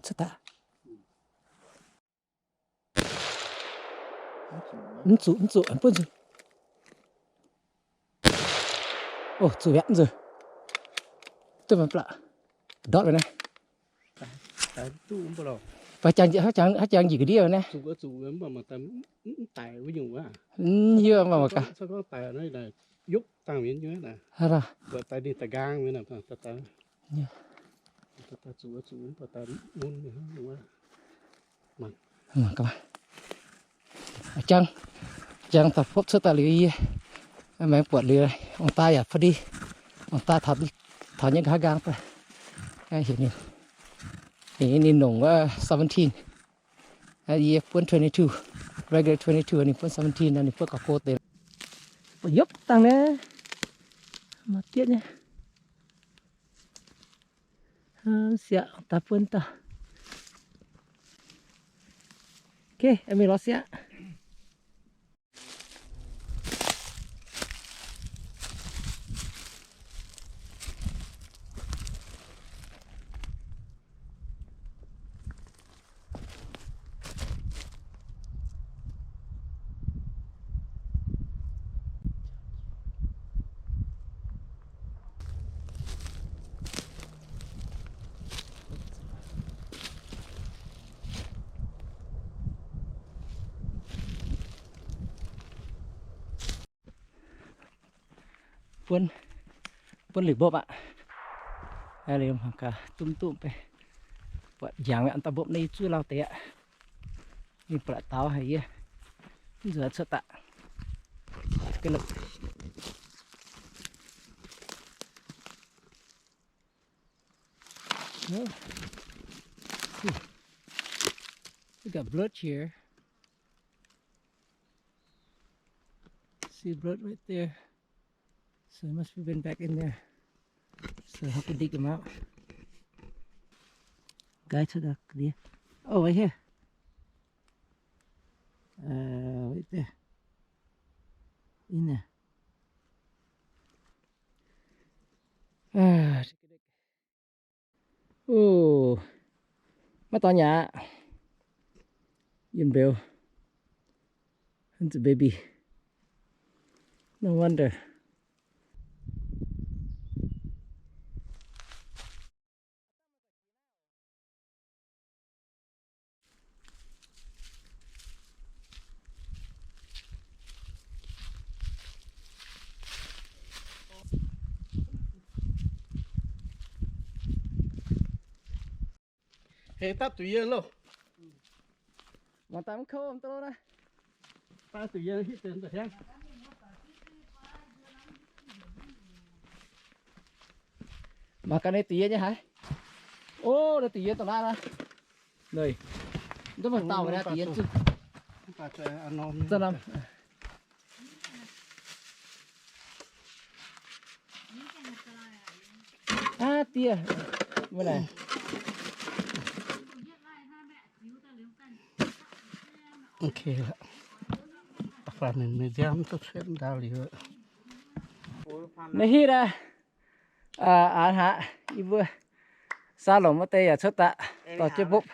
Cuotv daaih. Mv zuqc, mv zuqc, buonv nzunc. Oh, zuqc mi'aqv nzunc. Duqv mangc baac ndortv naaiv. Haaix jangx, haaix jangx njiec ga'ndiev naaiv. Yie mangc gaax. Jangx, jangx taux fopv cuotv daaih liuz yie maiv buatc liuz, ong-daaih yaac พอดี, ong-daaih taux nyei nqa'haav nqaang daaih. Heuc ninh, heuc ninh nongc seventeen. Yie buonv twenty-two, regular twenty-two, ninh buonv seventeen, ninh buonv gauh go deix. Yopv dangh naaiv, maaih dieqv nyei. Siaqv daaih buonv dauh. Okay, mingh lorz siaqv. Buonv, buonv liuz mbopv aqv. Liuz mangc gaax, dumv duqv mv bei. Buatc njangx mi'aqv, daaih mbopv naaiv yie zuov lauh deix aqv. Ninh buatc daaux haic yie. Mv nzuonx cuotv daaih. We got blood here. See blood right there. So he must have been back in there. So have to dig him out. Guys, check out there. Oh, right here. Uh, right there. In there. Ah, oh, maiv dorngx nyei aqv. Yiem mbeux. It's a baby. No wonder. Heh, dapv duqv yie loh. Mangc daaih mv kouv mv dov naaiv. Dapv duqv yie hitv deix hiaangv. Mangc gaax ninh duqv yie nyei haaix. Ov, ninh duqv yie dongh naaiv naaiv. Neic, mv dov mangc dauh naaiv duqv yie zuqc. Aav diev, mv naaic. Naaiv hitv aqv, aa, hnangv yie mbuo saa longc maiv deix yaac cuotv daaih dorh jienv mbopv.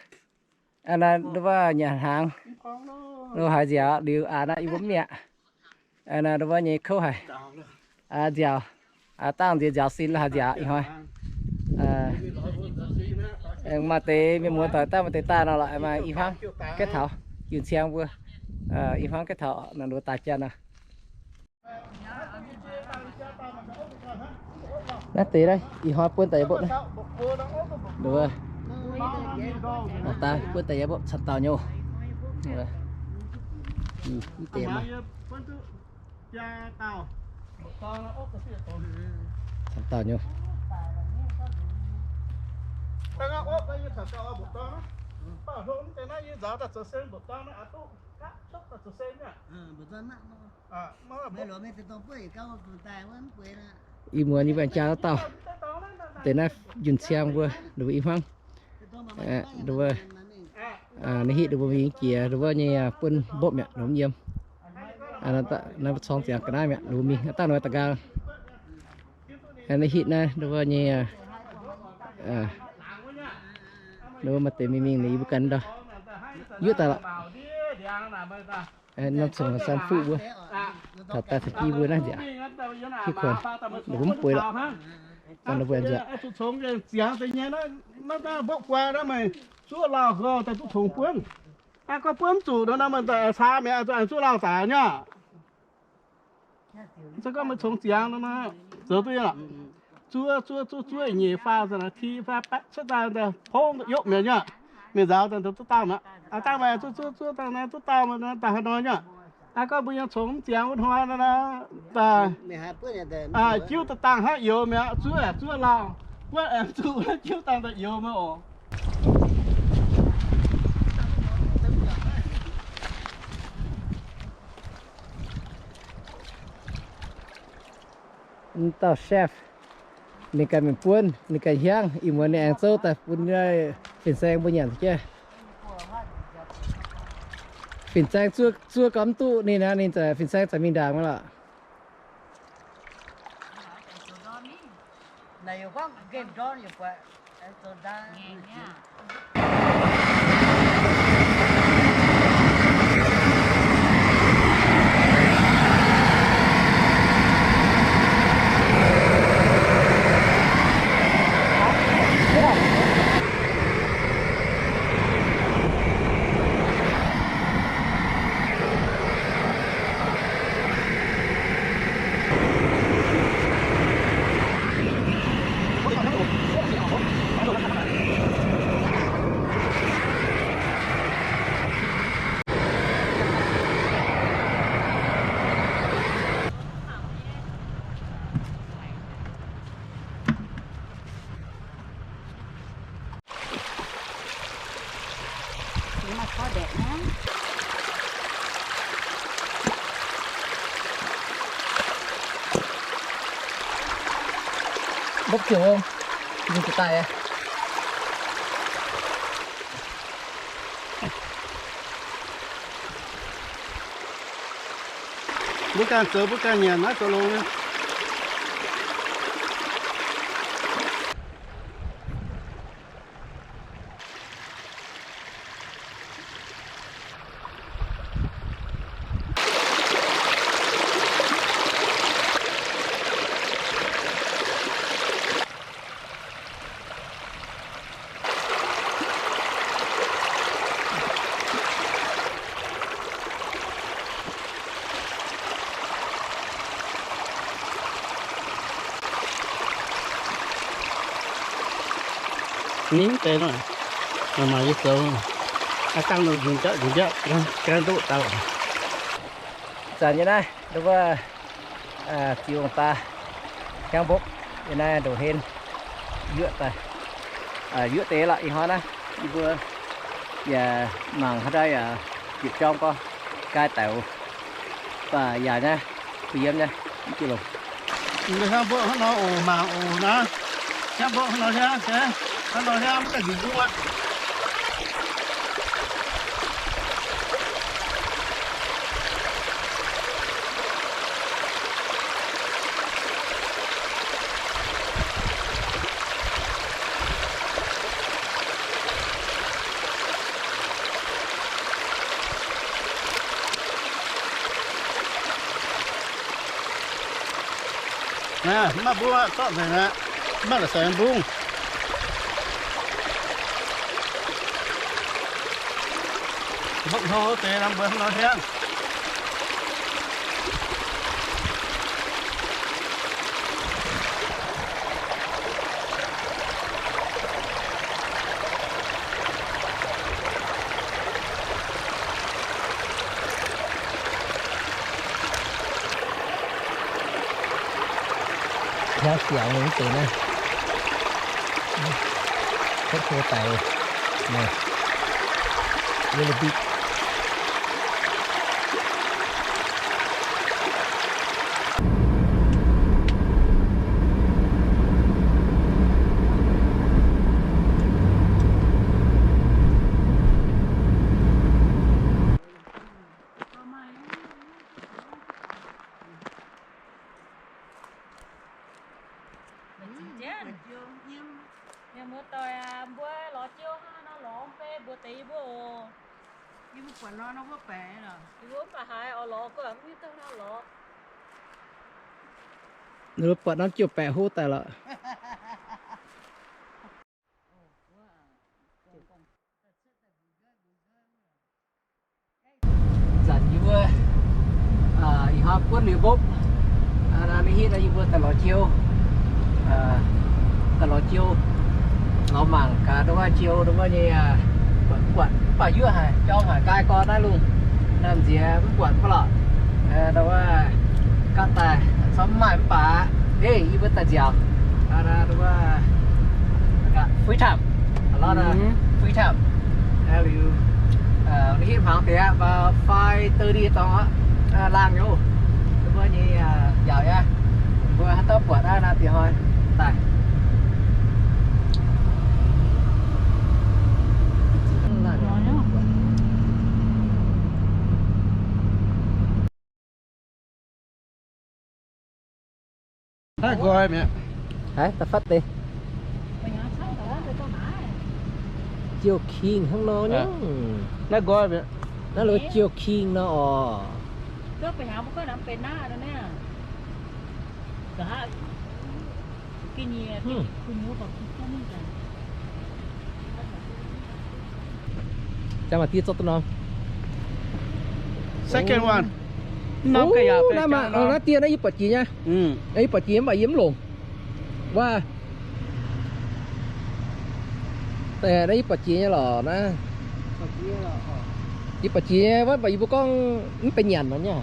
Naaiv wuov nyanc hnaangx, lo haaix nziaaux liuz aa naaiv yie mbuo mv mi'aqv. Naaiv wuov nyei kouv haic. Nziaaux, dangh nziex nziaaux sin lo haaix nziaaux ih hnoi. Maaih deix mienh muoz doic daaih, maaih deix daaih nor lorqc, maaih i hmuangv gaeqv taux, yunh ciang mbuo i hmuangv gaeqv taux naaiv nduov daaih jaa nor. Naaiv deix naaiv ih hnoi buonv daaih yie mbopv naaiv. Buonv daaih yie mbopv camv dauh nyei. Mv deix maaih camv dauh nyei. Ih muonz yie mbuo jaa dauh, deix naaiv yunh ciang mbuo nduov i hmuangv. Nduov, naaiv hitv nduov mbuo mingh jiex nduov wuov nyei buonv mbopv mi'aqv, lomh yiem. Naaiv corng ziangx ga'naaiv mi'aqv, nduov mingh daaih nor da'nqaang. Naaiv hitv naaiv nduov wuov nyei Ninh mbuo maaih deix mingh mingh ninh yie mbuo ganh ndau. Yuoqv daaih lorqc. Norm congx san fuqv mbuo. Taux daaih caux jienv mbuo naaiv nziaauc. Hiuv kuonx, ninh mbuo mv bueix lorqc. Dangh ninh mbuo nziaauc. Zuqc congx ziangx deix nyei, naaiv mbopv guaa naaiv meih zuov lauh gau daaih duqv congx buonv. Aa, gorngv buonv mv zuqc nor, meih caa mi'aqv, zuqc aengx zuov lauh daaih nyei. Se gorngv meih congx ziangx nor, zoux duqv nyei lorqc. Zuov, zuov, zuov, zuov nyeic faah, ti faah, baeqv cuotv daaih, pongv yopv mi'aqv nyei. Mienh nzaaux daaih duqv dauh mi'aqv. Dangh meih zuov, zuov, zuov daaih naaiv duqv dauh daaih haaix nor nyei. Aa, gorngv mbuo nyei congx mv ziangx wuov hnoi nor, daaih jiuv daaih dangh hnangv youz mi'aqv, zuov zuov lauh, buonv aengx zuqc jiuv dangh daaih youz mi'aqv oc. Dauh chef, ninh ganh mingh buonv, ninh ganh hiuangv, ih muonz ninh aengx zouv daaih bun fin-saeng mbuo nyanc jienv. Fin-saeng zuov, zuov gau mv duqv ninh aqv, ninh fin-saeng zaqc mingh ndaangc mi'aqv lorqc. Mbopv ziouc, ninh ziouc daaih. Mbuo ganh zoux mbuo ganh nyanc naaiv zoux longx nyei. Ninh deix nor, maaih maaih yie zoux, aa, dangh nor nzunc jatv nzunc jatv, gaengh ndoqv daaih. Zanc nyei naaiv, nduov wuov, ziux ong-daa, hnyangx mbopv, yie naaiv ndoqc hlen, yuoqv daaih, yuoqv deix lorqc. Ih hnoi naaiv, yie mbuo yaac mangc haaix ndau yaac jiepc jorm gorx, nqaai daic oc. Baac yaac naaiv, kuh yiem naaiv, mv jienv longc. Hnyangx mbopv hnangv nor oc, mangc oc naaiv. Hnyangx mbopv hnangv nor hnyangx, hnangv nor hnyangx mv gaengh nzunc nzung aqv. Naaiv, mv maaih mbungv aqv, zorqv nzengc aqv. Mv maaih la'saengx mbungv. Mbopv hlo deix nor mbuo hnangv nor hiaangv. Hnyangx siangx mingh mv deix naaiv. Tov hlo daic. Really big. Mienh muoz-doic aac, mbuo lorz jiu hnangv nor Ninh mbuo buatc norm jiu-baeqc hlo daaih lorqc. Zanc yie mbuo ih hnoi buonv liuz mbopv, hitv yie mbuo daaih lorz jiou, daaih lorz jiou, lorz mangc gaax ndongc wuov jiou ndongc wuov nyei, buatc mv baac yuoqv haic, jorng haic, nqaai gorn naaiv lungh, naaiv nziex mv buatc mv lorqc. Ndongc wuov gapv daaih camv maaih mv baac, ei, yie mbuo daaih nziaauc, ndongc wuov, free time, free time. Liuz, hitv hmuangx deix aqv, five thirty dorngx aqv, laangh nyei, mbuo nyei nziaauc aqv. Mbuo haaix dauh buatc aqv naaiv diex hnoi daaih. Naaiv nqoi mi'aqv. Haiz da'fatv deix. Jiou King hnangv nor nyungc. Naaiv nqoi mi'aqv. Naaiv lo jiou King nor orqc. Jangx maaih diev zorqv duqv norm. Second one. Naaiv maaih, naaiv diev naaiv yie buatc jiex nyei. Yie buatc jiex mv baac yie mv longc. Wuov, naaiv yie buatc jiex nyei lorqc naaiv. Yie buatc jiex nyei wuov, mv baac yie mbuo gorngv mv benx nyanc nor nyei.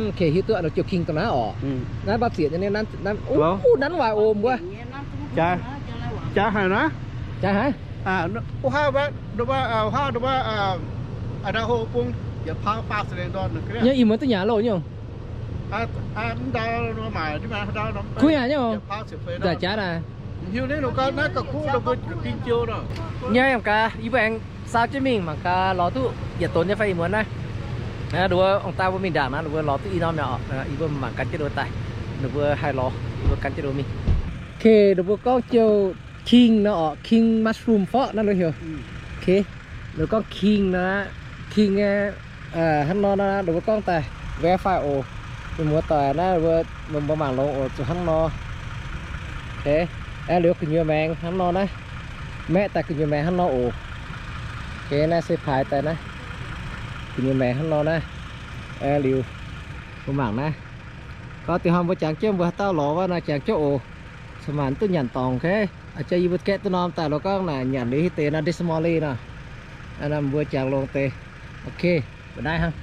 Okay, hiuv duqv jiou King dongh naaiv orqc. Naaiv mbav zieqc nyei, nanv waaic o mbuo. Jaaix haic naaiv. Jaaix haic. Nyei ih muonz duqv nyanc loh nyungc. Kuv nyanc nyungc. Nzaic jaaix naaic. Nyei mangc gaax, yie mbuo aengx saau jienv mingh mangc gaax lorz duqv yietc donx nyei fai ih muonz naaiv. Ninh mbuo ong-daaih mbuo mingh ndaangc naaiv, ninh mbuo lorz duqv i norm mi'aqv orqc. Yie mbuo mangc gan jienv ninh mbuo daaih, ninh mbuo haih lorz, yie mbuo gan jienv ninh mbuo mingh. Okay, ninh mbuo gorngv jiou King nor orqc, King mushroom forv naaiv lo heuc. Okay, ninh mbuo gorngv King nor, King nyei hnangv nor naaiv, ninh mbuo gorngv daaih verify oc. Mienh muoz-doic naaiv, mbuo mangc longx oc, zuqc hnangv nor. Aeqv, liuz gu'nyuoz maengx hnangv nor naaiv. Maeqv daaih gu'nyuoz maengx hnangv nor oc. Naaiv se paaix daaih naaiv, gu'nyuoz maengx hnangv nor naaiv. Aeqv, liuz mbuo mangc naaiv. Gorngv deix hnoi mbuo jangx jienv mbuo haaix dauh lorz wuov naaiv jangx jienv oc. Cin-maanc duqv nyanc dorngc, okay. A'jang yie mbuo gaeqv duqv norm daaih lorz gorngv naaic nyanc liuz hitv deix naaiv Dead Smalley nor. Mbuo jangx longx deix. Okay, mbuo naaiv hnangv.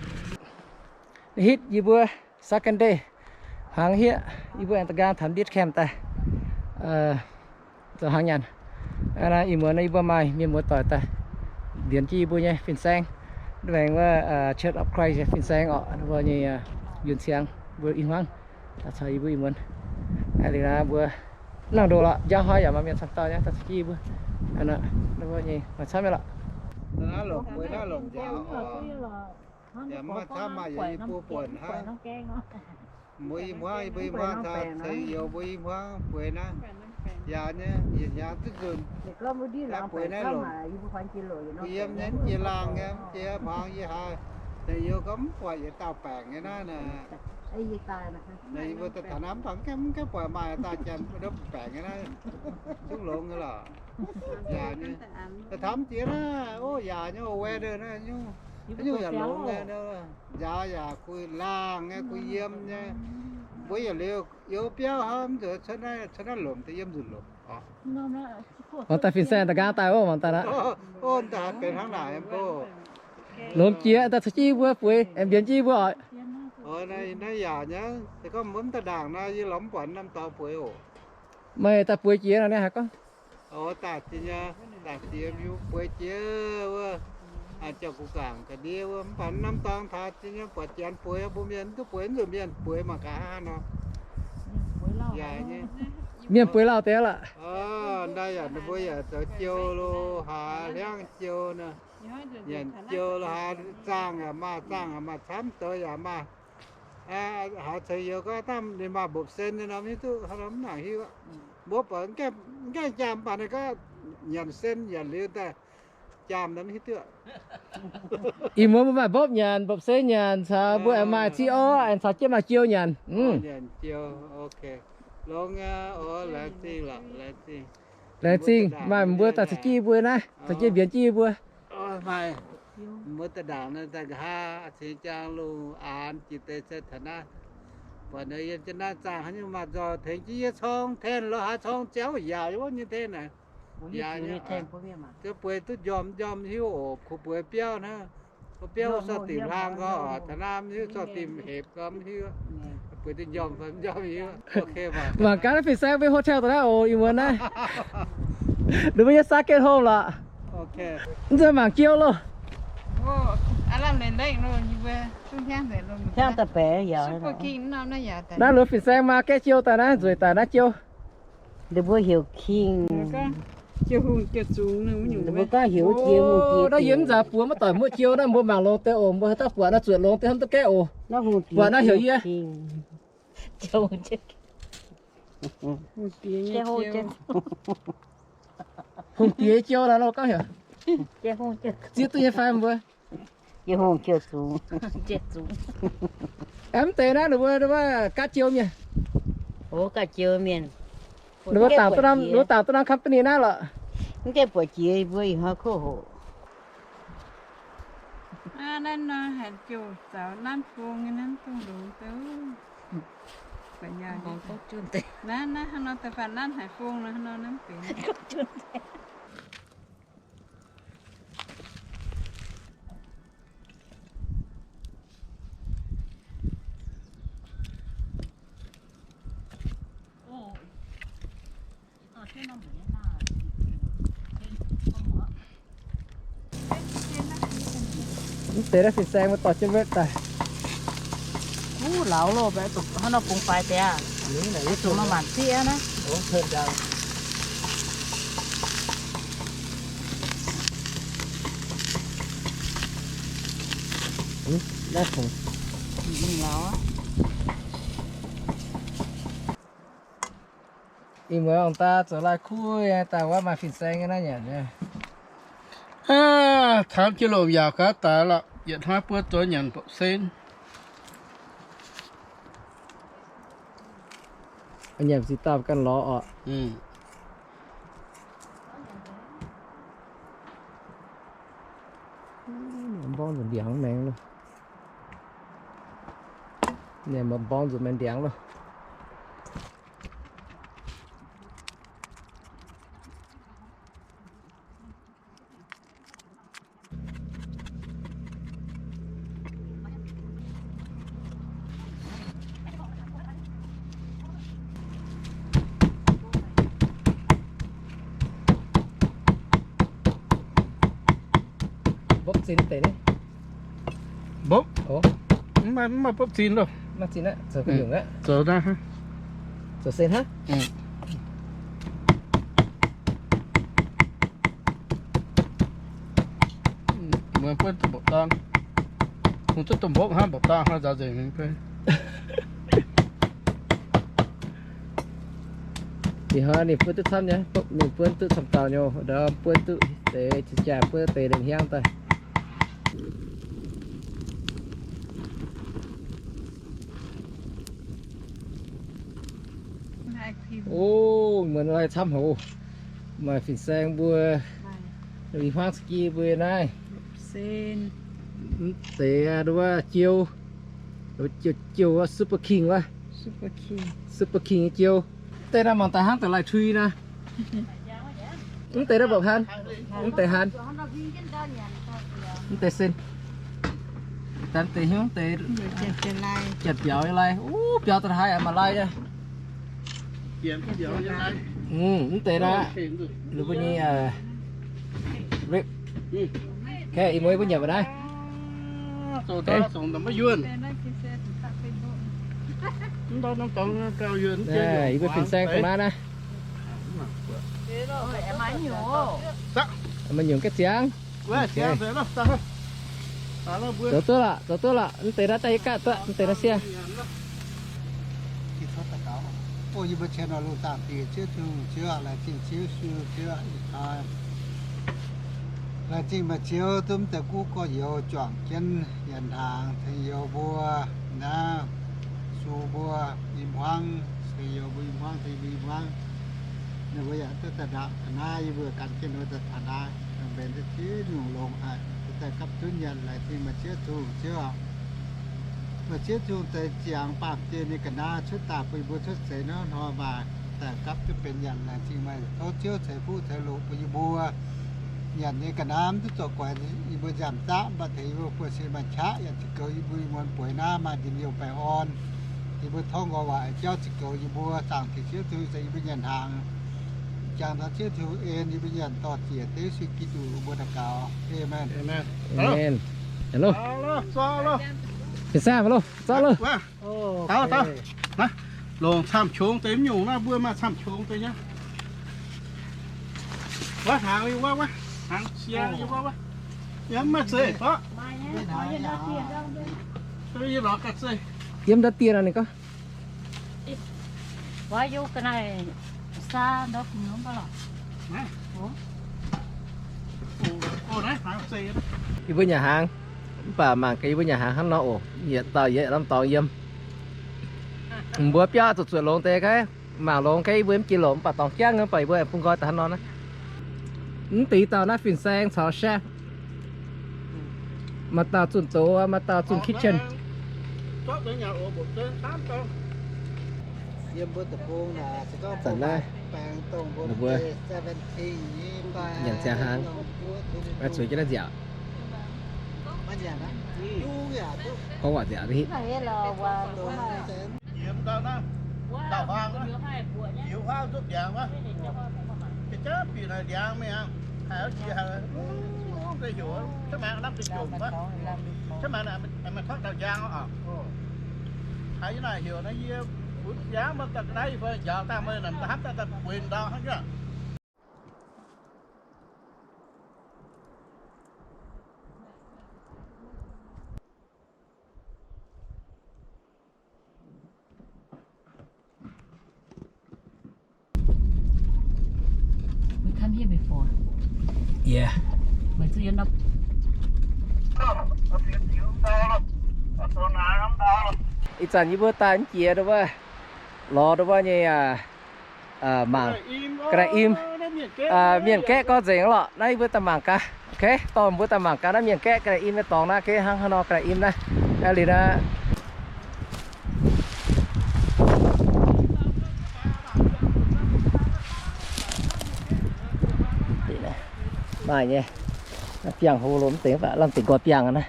Hitv yie mbuo second day hmuangx hieqv, yie mbuo aengx da'nqaang taux Dead Camp daaih zoux hmuangx nyanc. Ih muonz yie mbuo maaih mienh muoz-doic daaih mbienx jienv yie mbuo nyei fin-saeng, maengx wuov Church of Christ nyei fin-saeng orqc, mbuo nyei yunh ciangx mbuo i hmuangv daaih caux yie mbuo ih muonz. Liuz naaiv mbuo nangh ndoh lorqc, njang hnoi yaac maaih mienh camv dauh nyei daaih caux jienv yie mbuo. Mbuo nyei maaih camv nyei lorqc. Mbuo i hmuangv, mbuo i hmuangv caux ceng youz mbuo i hmuangv bueix naaiv. Yaac nyei, yietc hnyangx duqv nzunc bueix naaiv longc. Yiem nyei jiex laangh nyei, jiex hmuangx yie haiz ceng youz gorngv mv buatc yietc dauh baengc nyei naaiv. Yie mbuo daaih taux naaiv mv baac mv gaengh buatc maaih dauh janx baengc nyei naaiv. Zungv longx nyei lorqc. Yaac nyei, daaih taux mv jiex naaiv, o, yaac nyei, o, weather naaiv nyungc, nyungc yaac longx nyei. Njaaux yaac kuh laangh nyei, kuh yiem nyei. Mbuo yietc liuz youz biauv hnangv, mv zuqc cuotv naaiv, cuotv naaiv lomc deix, yiem nzunc lomc. Mangc daaih fin-saeng da'nqaang daaih oc, mangc daaih aqv. O, daaih benx hnangv naaic mbuo. Lomc jiex daaih caux jienv yie mbuo bueix, aengx mbienx jienv yie mbuo oc. Naaiv yaac nyei, se gorngv mbuo mv daaih ndaangc naaiv, yie lorz mv buatc norm dorngx bueix oc. Meih daaih bueix jiex nor, ninh haiz gorngv. O, daaih jiex nyei, daaih jiex yie bueix jiex wuov, jauv-guv gaangc ga'ndiev wuov, mv baac norm dorngx taux jiex nyei buatc janx bueix, mbuo mienh mv duqv bueix, mv nzunc mienh bueix mangc gaax hnangv nor. Yaac nyei. Mienh bueix lauh deix lorqc. Ndaaih yaac ninh mbuo yaac zoux jiou lo, haaix hliangv jiou nor. Nyanc jiou lo, haaix zaangh yaac maaih, zaangh yaac maaih, camv douz yaac maaih. Haaix ceix youz gorngv dangh ninh maaih mbopv sen nyei nor, mv hiuv duqv haaix nor, mv nangc hiuv. Mbuo buatc mv gaengh jaam mv baac ninh gorngv Nyanc sen nyanc liuz daaih jaam nor mv hiuv duqv. Ih muonz mbuo maaih mbopv nyanc, mbopv sen nyanc, caux mbuo aengx maaih ziqv orv, aengx caux jienv maaih jiou nyanc. Nyanc jiou, ok. Longx aqv, laengz zingh lorqc, laengz zingh. Laengz zingh, maaih mbuo daaih caux jienv mbuo naaiv, caux jienv mbienx jienv mbuo. Maaih mbuo daaih ndaangc naaiv daaih nqa'haav cingx jaang lungh aanx jiex deix se taux naaiv. Buatc ninh yiem jienv naaiv zaangh haaix nyungc maaih nzoih tengx jienv yie corng ten lo haaix corng ziangx wuov yaauc yie wuov nyei ten naaic. Yaac nyei, bueix duqv njormh njormh hiuv oc, kuv bueix biauv naaiv. Biauv wuov sortv dimc hlang gau oc, taux naaiv mv hiuv sortv dimc hepc gau mv hiuv. Bueix duqv njormh fai mv njormh hiuv. Mangc gaax naaiv fin-saeng mbuo hotel daaih naaiv oc, ih muonz naaiv. Ninh mbuo nyei stay at home lorqc. Mv zeiz mangc jiou loh. Naaiv loz fin-saeng maa gaeqv jiou daaih naaiv, nzueic daaih naaiv jiou. Ninh mbuo heuc king. Ninh mbuo gorngv heuc wuov jiex hungh diex. Naaiv yie mv nzaax buoz maiv doic muoqv jiou naaiv, mbuo mangc longx deix oc, mbuo haaix dauh buatc naaiv zuotc longx deix hnamv duqv gaeqv oc. Buatc naaiv heuc yie hungh diex jiou naaiv loh gorngv heuc. Zieqv duqv nyei fai mbuo? Aeqv, mv deix naaiv ninh mbuo, ninh mbuo gaav jiou mienh. Ninh mbuo dangc duqv norm company naaiv lorqc. Mv gaengh buatc jiex mbuo ih hnoi kov hoc. Naaiv nor haiz jouh zaux nanv fong nyei, nanv dongh longx deix. Naaiv, naaiv hnangv nor da'faanh nanv haiz fong nor, hnangv nor nanv benx. Mv deix naaiv fin-saeng mbuo dorh jienv wetv daaih. Uv, lauz loh, hnangv nor bungx faix deix aqv. Zuqc maaih maanc zieqv naaiv. Naaiv lauz. Ih muonz ong-daa zoux lai-kuv daaih wuov maaih fin-saeng nyei naaiv nyanc. Aav, camv jienv longc yaauc gaax daaih lorqc. Yietc hnoi buo zoux nyanc mbopv sen. Nyanc ziqc dauh ganh lorz orqc. Mborngv nzunc ndiangx maengx loh. Mborngv nzunc maengx ndiangx loh. Mbopv zinh deix ni. Mbopv? Mv maaih, mv maaih mbopv zinh loh. Maaih zinh aqv, zoux gu'nyungc aqv. Zoux naaiv, zoux sen hnangv. Muonz buonv duqv mbopv dang. Hungh duqv dongh mbopv hnangv, mbopv dang hnangv nzaaux nzengc mingh fai. Ih hnoi ninh buonv duqv camv nyei, ninh buonv duqv camv dauh nyei, ndau buonv duqv deix, jaa buonv deix lengh hnyangx daaih. O, muonz lai camv haic. Maaih fin-saeng mbuo, ih hmuangv ski mbuo naaiv. Mv deix wuov jiou, jiou, jiou wuov Super King wuov. Super King nyei jiou. Deix naaiv mangc daaih hnangv deix lai-tui naaiv. Mv deix naaiv mbopv haan, mv deix haan, mv deix sen. Daaih mv deix hnyouv deix janx biaux nyei lai. Uv, biaux daaih haaix maaih lai nyei. Mv deix naaiv, ninh mbuo nyei rib. Ih muonz mbuo nyanc mbuo naaiv. Yie mbuo fin-saeng dongh naaiv naaiv. Maaih nyungc ga'ziangx. Zoux duqv lorqc, zoux duqv lorqc. Mv deix naaiv daaih yie gaatv duqv, mv deix naaiv siev. O yie mbuo cien nor lungh zaangc Diex Ziouv Tin-Hungh, Ziouv aac, laengz zingh Ziouv, Ziouv aac, ih hnoi laengz zingh meih Ziouv duqv mv deix guv gorx-youz juangc jienv nyanc hnaangx, tengx youz mbuo naaiv, sux mbuo i hmuangv, tengx youz mbuo i hmuangv, tengx mbuo i hmuangv. Ninh mbuo yaac duqv daaih ndaangc taux naaiv, yie mbuo gan jienv ninh mbuo daaih taux naaiv, mbenc Ziouv Tin-Hungh longx haic, daaih gapv zunv nyanc, laengz zingh meih Ziouv Tin-Hungh, Ziouv aac. Meih Ziouv Tin-Hungh zeix ziangx baamh gen nyei ga'naaiv cuotv daaih bun yie mbuo cuotv seix naaiv hnoi maaih daaih gapv duqv benx nyanc, laengz zingh meih. Tov Ziouv ceix fuqv ceix loc bun yie mbuo nyanc nyei ga'naaiv mv duqv zoux guaix yie mbuo nziaamv-zaqv, mv baac tengx yie mbuo buoz-sin maaih qaqv yaac ziqc goux yie mbuo, yie mbuo bueix naaiv maaih njien-youh baengh orn. Yie mbuo torngv nqoi waac jauv ziqc goux yie mbuo, zaangc Diex Ziouv Tin-Hungh ceix yie mbuo nyanc hnaangx. Jangx taux Ziouv Tin-Hungh en yie mbuo nyanc dorh ziec dengv Yesu Giduc mbuo daux gaux. Aamen. Aamen. Aamen. Hello. Hello. Fin-saeng, hello. Zorqv loh. Taux, taux. Naaiv, longc camv-qongx deix mv nyungc naaiv, mbuo maaih camv-qongx deix nyei. Wuov hnaangx yie wuov, wuov hnaangx cie yie wuov, wuov. Yie mv maaih zeiz, orqv. Yie lorz ga'zei. Yiem ndau dieh nor ninh gorngv. Yie mbuo nyanc hnaangx, mv baac mangc gaax yie mbuo nyanc hnaangx hnangv nor oc. Yietc dauh yietc lamh dorngx yiem. Mbuo biauv zuqc zuotc longx deix gaax, mangc longx gaax yie mbuo mv jiex longx, mv baac dorngx jangv, mv baac yie mbuo aengx bun nqoi daaih hnangv nor naaiv. Mv deix dauh naaiv fin-saeng caux chef. Maaih dauh zunh doz, maaih dauh zunh kitchen. Zanc naaiv ninh mbuo nyanc ziangx hnaangx, maiv zueiz jienv naaiv nziaauc. Gorngv waac nziaauc hiv. We come here before. Yeah. Ih zanc yie mbuo daaih mv jiex ndau wuov, lorz ndau wuov nyei, mangc ga'naaiv im. Mienh gaeqv gorngv nzengc lorqc. Naaiv yie mbuo daaih mangc gaax. Ok, dorh mbuo daaih mangc gaax naaiv mienh gaeqv ga'naaiv im nyei dorngx naaiv. Ok, hnangv haaix nor ga'naaiv im naaiv. Liuz naaiv maaih nyei, biangh hlo lo mv deix, lamh deix nqoi biangh naaiv.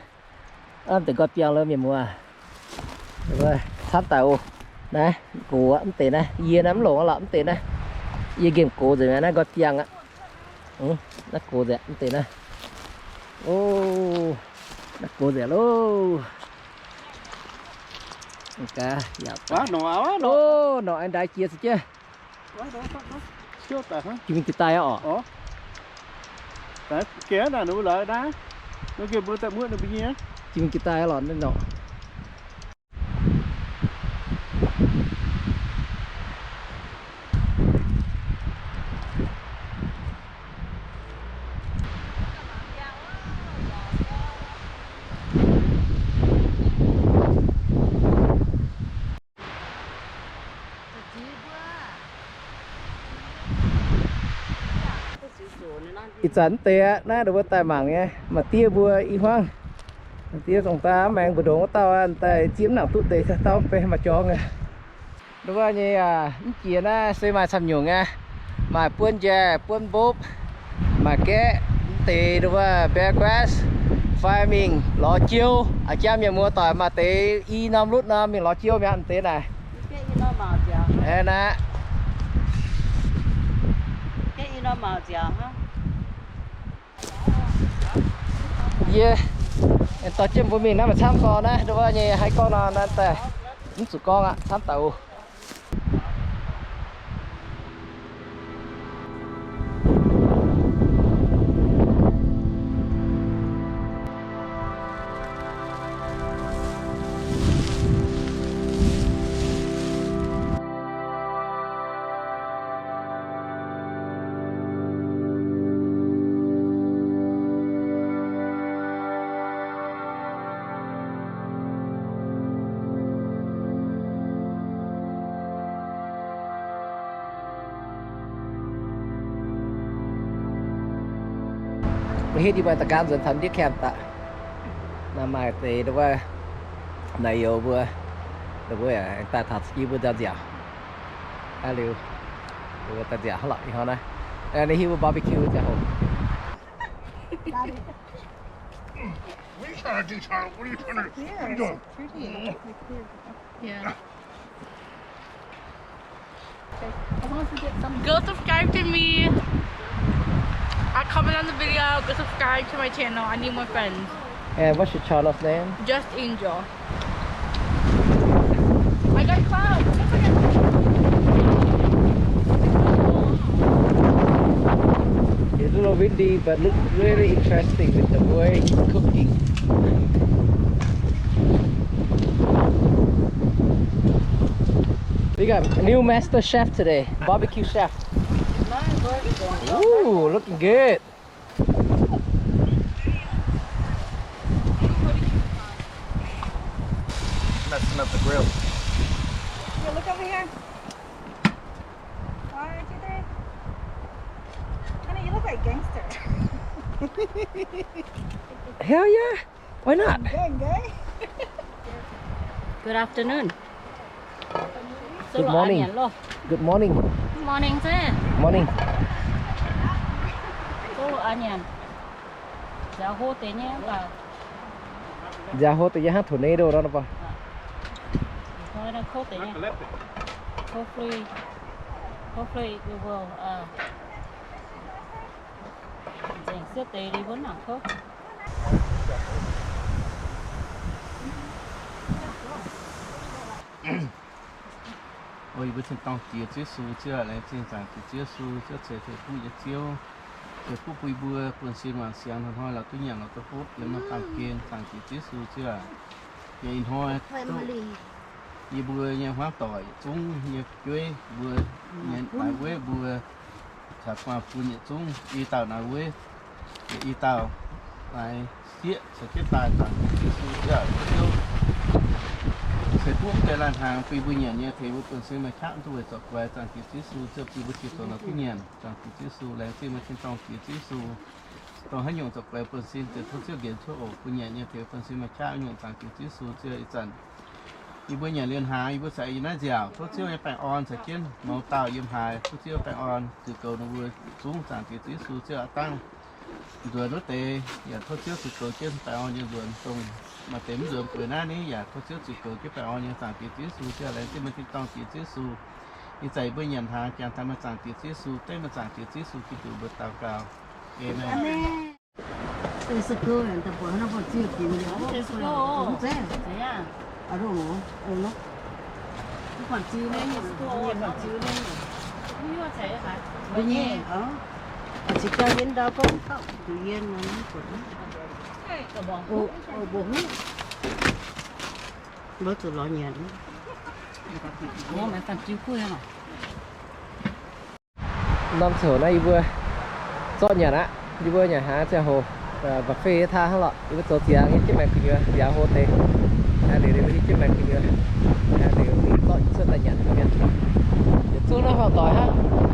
Lamh deix nqoi biangh lo mienh muoz. Camv daaih oc. Naaiv gox mv deix naaiv, yie naaiv mv longc lorqc mv deix naaiv. Yie nqemh gox nzengc naaiv nqoi biangh aqv. Naaiv gox nzengc mv deix naaiv. O, naaiv gox nzengc loh. Gaax, o, norqc aengx ndaix jiex se jienv. Jiex mingh jiex daaih aqv oc. Jiex mingh jiex daaih lorqc naaiv norqc. Ih zanc mv deix aqv, naaiv ninh mbuo daaih mangc nyei, maaih diev mbuo i hmuangv. Maaih diev zongh daaih maengx mbu'ndongx wuov dauh daaih zieqv mv nangc duqv deix, dauh mv bei maaih jorngx. Nduov nyei, mv jiex naaiv se maaih camv nyungc nyei. Maaih buonv njaih, buonv mbopv, maaih gaeqv, mv deix nduov bear grass, fai mingh lorz jiou. A'jang mienh muoz-doic maaih deix i norm lutv nor mingh lorz jiou mi'aqv, mv deix naaic. Aqv. Yie dorh jienv mbuo mingh naaiv maaih camv gorn naaiv, nduov nyei haaix gorngv nor naaiv daaih mv zuqc gorngv aqv, camv daaih oc. Mbuo hitv yie mbuo da'gaanv nzuonx taux ndiev camp daaih. Naaiv maaih deix wuov, naaic youz mbuo, mbuo aengx daaih taux yie mbuo nziaauc. Aa liuz, mbuo daaih nziaauc hnangv lorqc ih hnoi naaiv. Ninh hiuv mbuo barbecue ziangh hoc. Go subscribe to me. I comment on the video. Go subscribe to my channel. I need more friends. And what's your channel's name? Just Angel. I got clout. Look at it. It's a little windy, but look really interesting with the boy cooking. We got a new master chef today, barbecue chef. Ooh, looking good. Messing up the grill. Yeah, look over here. One, two, three. Honey, you look like gangster. Hell yeah. Why not? Gang, gang. Good afternoon. Good morning. Good morning. Morning se. Morning. Nziaaux hlo deix nyei, nziaaux hlo deix nyei hnangv tornado nor baac. Hopefully, hopefully it will, uh, nzengc siepv deix liuz wuov nangc kouv. O yie mbuo cien-dorngh Diex Ziouv Yesu, Ziouv aac, laengz zingh Zaangc Diex Ziouv Yesu, Ziouv ceix fuqv nyei Ziouv, ceix fuqv bun yie mbuo buonv sin wangc siangx hnoi-hnoi lorz duqv nyanc lorz duqv hopv yiem norm baamh gen. Zaangc Diex Ziouv Yesu, Ziouv aac, yie ih hnoi duqv yie mbuo nyei hmuangv doic yietc zungv nyei fu'jueiv mbuo nyei naaiv weiv mbuo caux gu'nguaaz-fun yietc zungv i dauh naaiv weiv, i dauh naaiv sieqv caux jienv daaih. Zaangc Diex Ziouv Yesu, Ziouv aac, Ziouv ceix fuqv deix lai-hnaangx bun yie mbuo nyanc nyei, tengx mbuo buonv sin maaih qaqv duqv weic zorc guaix. Zaangc Diex Ziouv Yesu, Ziouv bun yie mbuo jiex zoux naaiv duqv nyanc. Zaangc Diex Ziouv Yesu, laengz zingh meih tin-dorngh Diex Ziouv Yesu, dongh haaix nyungc zorc guaix buonv sin, ziouc tov Ziouv nqemh cuotv oc. Bun nyanc nyei, tengx buonv sin maaih qaqv nyungc. Zaangc Diex Ziouv Yesu, Ziouv ih zanc yie mbuo nyanc liuz hnaangx, yie mbuo caux yie naaiv nziaauc, tov Ziouv nyei baengh orn caux jienv mouz dauh yiem haaix, tov Ziouv baengh orn ziux goux ninh mbuo yietc zungv. Zaangc Diex Ziouv Yesu, Ziouv aac, dangh nzuonx wuov deix yaac tov Ziouv ziux goux jienv baengh orn nyei nzuonx. Dongh maaih deix mv nzuonx bueix naaiv ni yaac tov Ziouv ziux goux jienv baengh orn nyei. Zaangc Diex Ziouv Yesu, Ziouv aac, laengz zingh meih tin-dorngh Diex Ziouv Yesu. Ih zanc yie mbuo nyanc hnaangx jangx taux meih, Zaangc Diex Ziouv Yesu, dengv meih, Zaangc Diex Ziouv Yesu Giduc mbuox daux gaux. Aamen. Mbuo zuqc lorz nyanc. Norm ziangh hoc naaiv yie mbuo zorqv nyanc aqv. Yie mbuo nyanc hnaangx ziangh hoc, buffet nyei taa hnangv lorqc. Yie mbuo zoux ziangx hietv jienv maengx gu'nyuoz, ziangx hlo deix. Aa, liuz yie mbuo hietv jienv maengx gu'nyuoz, aa, liuz mingh zorqv cuotv daaih nyanc mienh. Yietc zungv naaiv horpc doic hnangv.